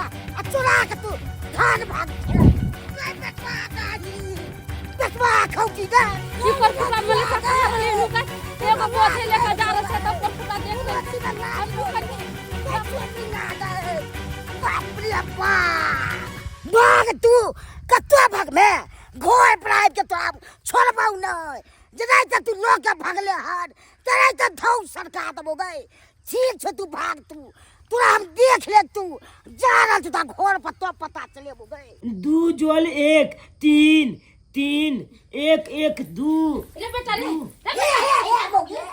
आ चोरा के तू धान भाग छे रे बेटवा दाही बेटवा खौची दे की परफुटा मले का ले लुका एगो बोझे लेकर जा रहल छै तब परफुटा देख ले हम लुका बाप रे बाप भाग तू कतौ भागमे घर पर आबि के तो आब छोड़बौ नहि जेना तऽ तू लऽ के भागले हन तेना तऽ धौ सरका देबौ गै ठीक छै तू भाग तू तोरा हम देख ले तू जा रहल छौ तोरा घर पर तो पता चलेबौ गै दू जोल एक तीन तीन एक एक दू रे बेटा रे हे हे हे बौगे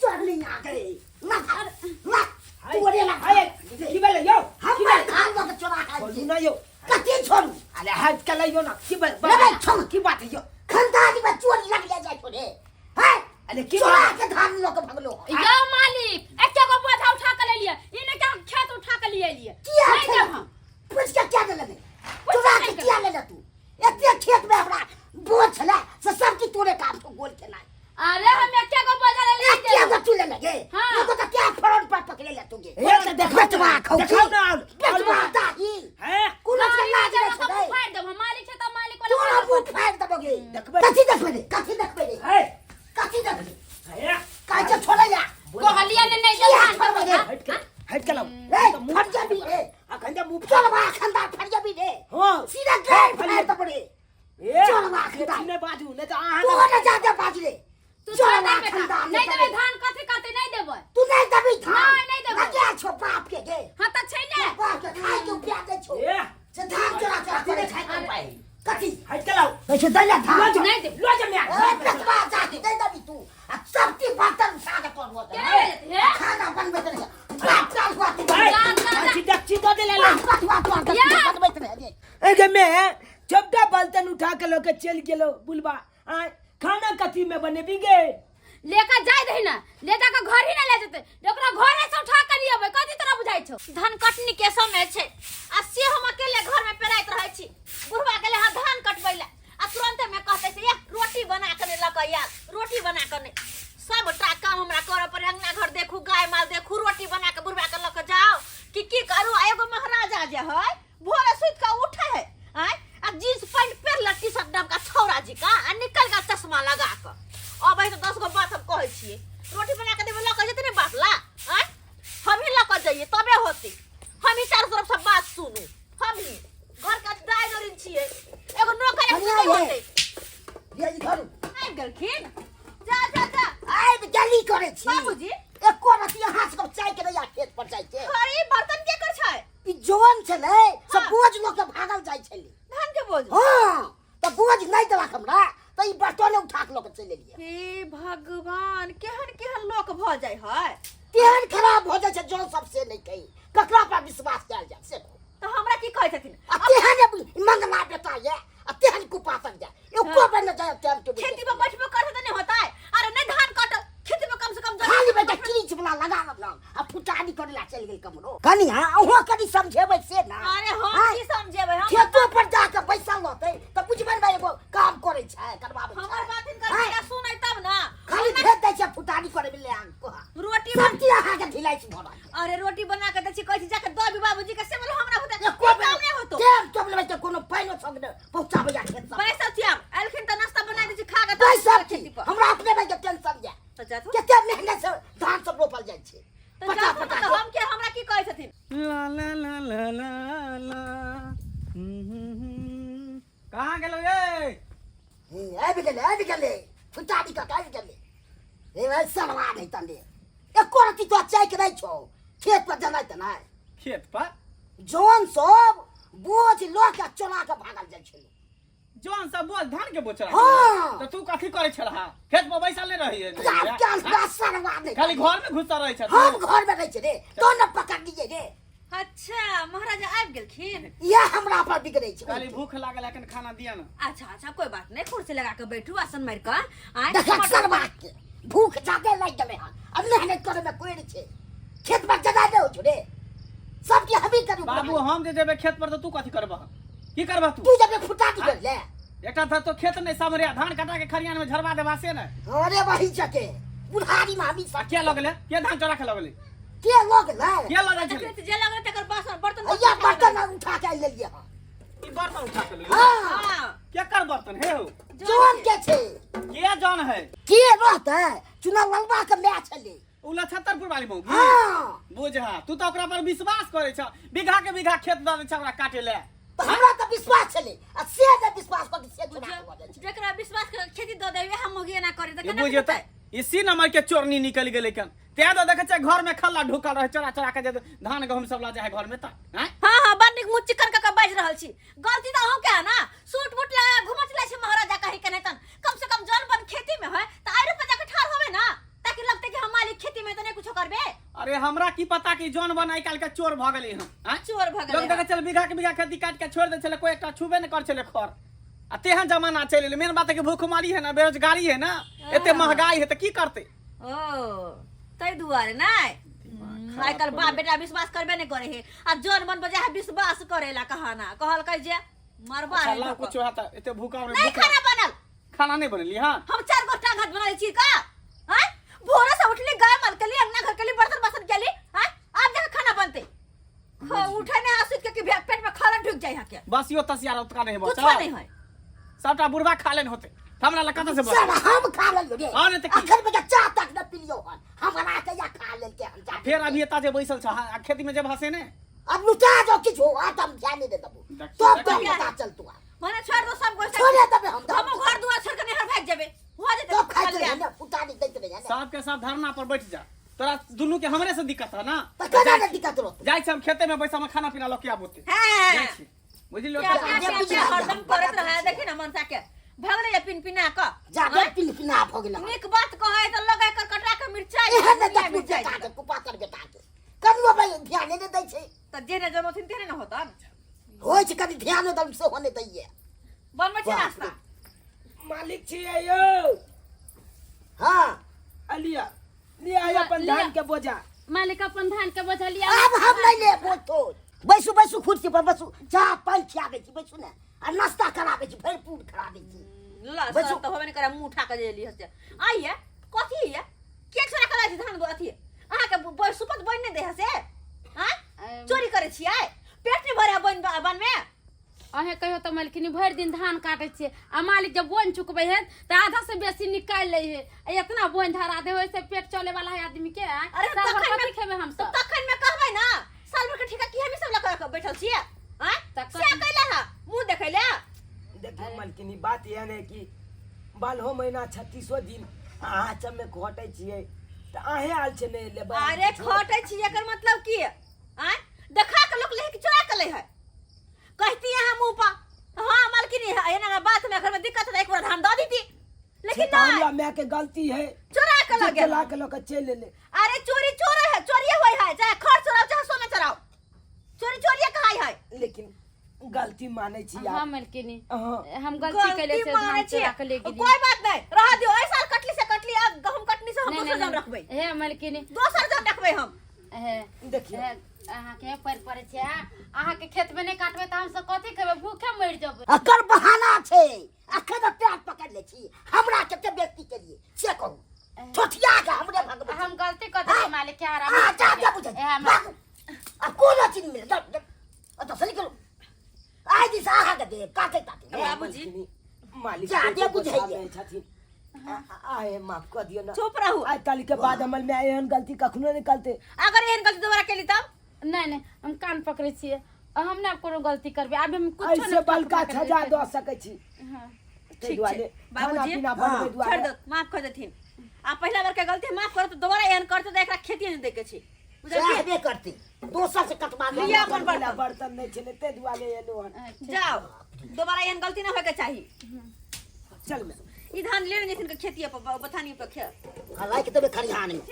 चोरनी आ गई ना ना तू रे ना हाय की भेलै यौ की हमर भेलै धान लऽ के चोरा के छोड़ू ना यौ कथी छोड़ू अरे हाथ के लइयो ना की रे भाई, छोड़। की बात है यौ खंदानी में चोरी लग जाए छो रे हैं अरे की चोरा बात के धान लऽ के भगलो यौ मालिक एके गो बोझा उठा के ले लिए इने के हम खेत उठा के लिए लिए किया नहीं देब हम पूछ के क्या लेले चोरा के किया लेले तू एते खेत में हमरा बोझ छले से सब की तोरे काम को गोल केनाइ अरे हम एके गो बोझा ले लिए एके गो तू लेले गे हाँ। एगो तऽ क्या फ्रंट पर पकड़े ले तू गे ए, तऽ देखा बेटवा खौची देखाउ ना आउल। बेटवा दाही हैं कोनो के लाज नहि हम छलै फाड़ देब हम मालिक छै तऽ मालिक वाला तोरा मुंह फाड़ि देबो गे देखबै। कथी देखबै रे कथी देखबै रे है कथी देखबै है कहै छै छोड़ै ला कहलिए ने नहीं किया देब छोड़बै रे हट के हट के लाओ ए फट जाबी रे अखन जे मुंह चलबा खंदा फट जाबी रे हां सीधा गाड़ फाड़ देबो रे ए चलबा खंदा नहि बाजू नहि तऽ अहाँ तू ने जादे बाज रे तू छोड़ चलबा दे बेटा खंदा नहीं देबै धान कथी करते नहीं देबै तू नहीं देबी धान नहीं, नहीं देबै। लगे छो बाप के गे हां तऽ छै ने बाप के खाय के उपया दे छो ए से धान चोरा चोरा कथी करे नहि खाय के उपाय कथी हट के लाओ कहै छै दै ले धान लो जा नहीं देब। लो जा म्या ए बेटवा जाके दे देबी तू आ सब की बर्तन उठा के तोड़ केना ले जेतै, हे? खाना बनबैत रहे बाप काल हुआ तू भाई जा, जा, जा। अच्छी दक्षी दऽ देले ला बाप हुआ तू या। बनबैत रहे रे एगे में चपटा बर्तन उठा के लऽ के चलि गेलो बुलबा आय खाना कथी में बनेबी गे लेकर जाय दही ना ले जाके घर ही ना ले जेतै ओकरा घरे से उठा के लिए अबै कथी तोरा बुझाइ छौ धान कटनी के समय छै आ से हम अकेले घर में पेराइत रहै छी बुढ़वा गेलै हँ धान कटबै लए आ तुरंते में कहते से एक रोटी बना के लऽ के आयल रोटी बना के नहि सबटा काम हमरा करऽ पड़े अंगना घर देखू गाय माल देखू रोटी बना के बुढ़वा के लऽ के जाओ कि की करू आ एगो महाराजा जे है भोरे सुति के उठे है आँय आ जींस पैंट पहिरलक टी शर्ट डबका छौड़ा जी का आ निकल का चश्मा लगा के अबै तऽ 10 गो बात हम कहै छियै रोटी बना के देबै लऽ के जेतै ने बाप ला आँय हमही लऽ के जइयै तबे होतै हमही चारू तरफ से बात सुनू हमही घर के दाय डोरिन छियै एगो नौकर एक कनिया नहि ये। होतै ये इधर आबि गेलखिन जा जा जा आबि गेली करै छी बाबूजी एको रति अहाँ सबके चाय के नहि आ खेत पर जाइ के अरे ई बर्तन के कर छै ई जवान छलै से हाँ। बोझ लऽ के भागल जाइ छलै धान के बोझ हाँ तऽ बोझ नहि देलक हमरा तऽ ई बर्तने उठा के लऽ के चलि एलियै हे भगवान केहन केहन लोक भऽ जाइ है तेहन खराब भऽ जाइ छै जौन सब से नहि कही ककरा पर विश्वास कयल जाय से कहू तऽ हमरा की कहै छथिन आ तेहन मंगला बेटा ये आ तेहन कुपातक जाय एको बेर नहि जाय टाइम टेबुल खेती में बैठबो करते तऽ नहि होतै अरे नहि धान कट खेती में कम से कम जमीन खाली बेटा क्रीच वाला लगा लेलक आ फुटानी करे ला चलि गेल कमरो कनी हाँ अहुँ कनी समझेबै से ना अरे हम आँय, की समझेबै हम खेतो पर जाके बैसल रहतै तऽ बुझबै ने एगो काम करै छै करबाबै छै हमर बात हिनकर आँय, बेटा सुनै तब ना खाली भेज दै छै फुटानी करे ले आन को रोटी सब की अहाँके ढिलाई छै भरल अरे रोटी बना के दै छी कहै छी जाके दऽ बाबूजी के से बोले हमरा होतै एको ई काम नहि होतो टाइम टेबुल में कोनो पाइनो संग ने पहुंचाबै जा खेत सब बैसल छी आब एलखिन तऽ नाश्ता बना दै छी खा के पैसा तब की खेती पर हमरा अपने में के टेंशन या तऽ जाथु कते मेहनत से धान सब रोपल जाइ छै तऽ पटा जाथु पटा तऽ के हम के हमरा की कहै छथिन ला ला ला ला ला ला हम्म, हम्म, हम्म। कहाँ गेलो ये हे, आबि गेलै आबि गेलै फुटानी कऽ के आबि गेलै हे भाइ सलवा नहि तने एको रत्ती तो चाय के नहि छौ खेत पर जनाइ तऽ नहि खेत पर जौन सब बोझ लऽ के चोरा के भागल जाइ छलै जौन सब बोझ धान के बोझ चला हाँ। तो तू कथी करै छलहा खेत पर बैसल नहि रही क्या क्या सलवा नहि खाली घर में घुसल रहै छ हम घर में रहै छै रे तो ने पकड़ लिए रे अच्छा महाराजा आबि गेलखिन इएह हमरा पर बिगड़ै छै खाली भूख लागल एखन खाना दिया ना अच्छा अच्छा कोई बात नहीं कुर्सी लगा के बैठू आसन मार के आय देखक सरवा के भूख जादे लागि गेलै हन अब मेहनत करे में कोई नहि छै खेत पर जगह नहि होइ छौ रे सबके हमही करू बाबू हम जे जेबै खेत पर तऽ तू कथी करबह की करबह तू तू जब फुटा निकल ले एकटा था तो खेत नहीं सामरे धान कटा के खरियान में झरवा देबा से ने अरे वही जके बुढ़ारी में हमी आ के लगले के धान चोरा के लगले के लगले के लग जाइ छलै जे लगले तकर बासन बर्तन भैया बर्तन आनि लेलियै हन। ई बर्तन उठा के ले हाँ। हाँ। केकर बर्तन हे हो? जौन के छै। के जौन है? के रहतै, चुना ललबा के माय छलै। उ लछत्तरपुर वाली मौगी? हाँ। बुझा, तू तऽ ओकरा पर विश्वास करै छ, बीघा के बीघा खेत दऽ दै छ ओकरा काटे ले। तऽ हमरा तऽ विश्वास छलै आ से जे विश्वास कऽ के से चुना के लऽ जाइ छै। जेकरा विश्वास के खेती दऽ देबै हम मौगी एना करे तऽ ये केना बुझियो हेतै? तऽ इसी नंबर के चोरनी निकल गेलै कन, तें तऽ देखै छै घर में खल्ला ढुकल रहै, चोरा चोरा के जे धान गहूम सब लऽ जाइ है घर में तऽ आँय? हाँ हाँ, बड़ नीक मुँह चिकन कऽ के बाजि रहल छी। गलती तऽ अहूँ के है ना, सूट बूट लगा के घुमत चलै छी महाराजा कहीं के नहीं तन। कम से कम जौन बन खेती में है तऽ आइरो पर जाके ठाढ़ होबे ना, ताकि लगते कि हम मालिक खेती में तो नहीं कुछो करबे। अरे हमरा की पता कि जौन बन आइ काल्हि के चोर भऽ गेलै हन, आँय? चोर भऽ गेलै लोक देखै हन। छलै बीघा के बीघा खेती काटि के छोड़ि दै छलै, कोइ एकटा छुबे नहि करै छलै खर, आ तेहन जमाना चलि एलै। मेन बात है कि भूखमरी है ना, बेरोजगारी है ना, एते महंगाई है तऽ की करतै? ओ ताहि दुआरे नहि आइ काल्हि बाप बेटा विश्वास करबे नहि करे है, आ जौन बन बजा है विश्वास करेला कहाना कहलकै जे मरबा अच्छा रे ला लोक। कुछ है तऽ एते भूखा नहीं खाना बनल। खाना नहीं बनेली? हाँ। हम चार गो टांग हाथ बनाले छी का? हैं, भोरे से उठली, गाय माल के लिए, अंगना घर के लिए, बर्तन बासन के लिए, हैं, आब जाके खाना बनते। उठे नहीं आसुत के कि पेट में खाना ढुक जाए यहाँ के। बसियो तसिया उतका नहीं कुछ बचल। नहीं है। सबटा बुढ़वा खा लेन होते, हमरा लग कतऽ से बचल? सर हम खा लेलियो रे। हाँ, नहीं तऽ की? अखन बजा चाह तक न पिलियो हन, हम बना के या खा लेलके हन जा। फेर अभी एतऽ जे बैसल छ, हाँ, खेती में जब हसे ने अब लुटा जाओ किछु, आ तम ध्यान नहीं देबो देखियौ, तब तो देखियौ। पता चलतो। मने छोड़ दो सब गोष्ठ। छोड़े देबे हम। हम घर दुआर छोड़ के नहर भाग जेबे, हुआ जेते। तब खाइत रहे ने, फुटा नहीं दैत रहे ने। सबके सब धरना पर बैठ जा, तोरा दुनू के हमरे से दिक्कत है ना? तऽ केना ने दिक्कत रहतौ? जाइ छी हम खेते में बैसा में खाना पीना लऽ के आबो ते। हाँ। जाइ छी, बुझलियो? क्या तऽ क्या क्या क्या हरदम करैत रहे, देखी ना मनसा के भगले या पिन पिना क। जा दे, पिन पिना भऽ गेल। नीक बात कहै तऽ लगै कर कटरा के मिरचाई। एहन ने दुनिया देखलू मिरचाई। बेटा के, कुपातर बेटा के कनियो भाई ध्यान नहि दै छै। तऽ जेने जमथिन तेने ने होतन। होइ छै कनि ध्यान दम सेहो नहि दैये। बनबै छी नाश्ता? मालिक छियै यौ। हाँ। अलिया लिया आइ अपन लिया। धान के बोझा। मालिक अपन धान के बोझा लिया। आब हम नहि लेब बोझ तोझ। बैसू बैसू कुर्सी पर बैसू, चाह पानि खियाबै छी, बैसू ने, आ नाश्ता कराबै छी, भरपूर कराबै छी। ल बैसू। सर तऽ होबे नहि करे, मुँह उठा के जे लिहस आइए कथी ये के छोड़ा के लाइ धान अथी अहाँके सुपत बनि नहि दै है से? आँय, चोरी करै छियै? पेट नहि भरे बन बन में? अहें कहियो तऽ मालकिनी, भरि दिन धान काटै छियै आ मालिक जब बोन चुकबै है तऽ आधा से बेसी निकालि लै है, आ इतना बोन धरा दे ओहिसे पेट चले वाला है आदमी के? आँय? अरे साल भर तखन कथी में- खेबै हम तऽ सब? तखन में कहबै ना साल भर के ठेका की हमी सब लऽ कऽ बैठल छियै? आँय, तऽ से कैला है मुँह देखै ले। देखियौ मालकिनी, बात एहन है कि 12 महीना 36 दिन अहाँ सबमे घटै छियै तऽ अहें आयल छै नहि लेबै। अरे खटै छी एकर मतलब की? आँय, देखा के लोक ले कि चोरा के ले है? कहती अहाँ मुँह पर हाँ मालकिनी है, एना बात में घर में दिक्कत है, एक बार धान दऽ दीती, लेकिन से तऽ नहीं हमरा माय के गलती है, चोरा के लऽ गेल। चला के लऽ के चलि एलै। अरे चोरी चोर है, चोरिये होय है, चाहे खर चोराओ चाहे सोना चोराओ, चोरी चोरिये कहाई है। लेकिन गलती मानै छी हाँ आप। मालकिनी, हाँ। हम गलती कैले से मानै धान छी। चोरा के ले गेली। कोई बात नहीं, रह दियो, एहि साल कटली से कटली, अब गहूम कटनी से हम नहीं, दोसर नहीं, जन नहीं। रखबै। हे मालकिनी, दोसर जन रखबै हम। हे देखियौ। हे, अहाँके पैर पड़ै छै, हाँ? अहाँके खेत में नहि काटबै तऽ हमसब कथी खेबै? भूखे मरि जेबै। अकर बहाना छै, अखन तऽ पैर पकड़ ले छी, हमरा कते बेइज्जती केलिए से कहू, ठोठिया के हमरे भगबै। हम गलती कऽ देलियै मालिक के, हरा आ जा जा बुझै हे भागू। आ कोनो चीज मिल जा जा, ओतऽ से निकलू, आइ दिस अहाँके देब काटे ताटे। बाबूजी। मालकिनी, मालिक जा, के दे बुझैये। गोसामे छथिन, आहे माफ कऽ दियौ ने। चुप रहू। आइ काल्हि के बाद हमर माय एहन गलती कखनो नहि करतै। अगर एहन गलती दोबारा केली तब? नहि नहि, हम कान पकड़ै छियै, हम नहि कोनो गलती करबै, आब हम कुछो ऐसे नहि बड़का सजा दऽ सकै छी। हाँ। ताहि ठीक दुआरे छै खाना बाबूजी, पीना बनबै छोड़ दुआरे दो, माफ कर देथिन। आ पहिला बेर के गलती माफ करो, तऽ दोबारा एहन करते तऽ एकरा खेती नहि दै के छै, बुझलियै? सहबे करती, दोसर से कटवा लिअ। लिअ अपन बर्तन। बर्तन नहि छलै ताहि दुआरे एलहुँ हन। जाओ, दोबारा एहन गलती नहि होय के चाही। चल मे ई धान लेने जेथिन के खेती पर बथानी पर खे राखि देबै खरिहान में।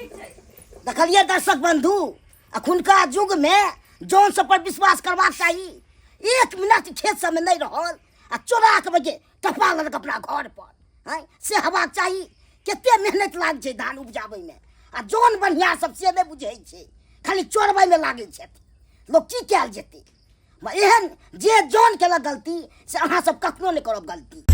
देखलियै दर्शक बंधु, अखुनका युग में जौन सब पर विश्वास करबाक चाही, एक मिनट खेत सबमे नहि रहल आ चोरा के बजे टपा लेलक अपना घर पर। हैं से हेबाक चाही? कते मेहनत लागै छै धान उपजाबैमे, आ जौन बनिहार सब से नहि बुझै छै, खाली चोरबैमे लागै छथि लोक। की कयल जेतै? एहन जे जौन केलक गलती से अहाँ सब कखनो नहि करब गलती।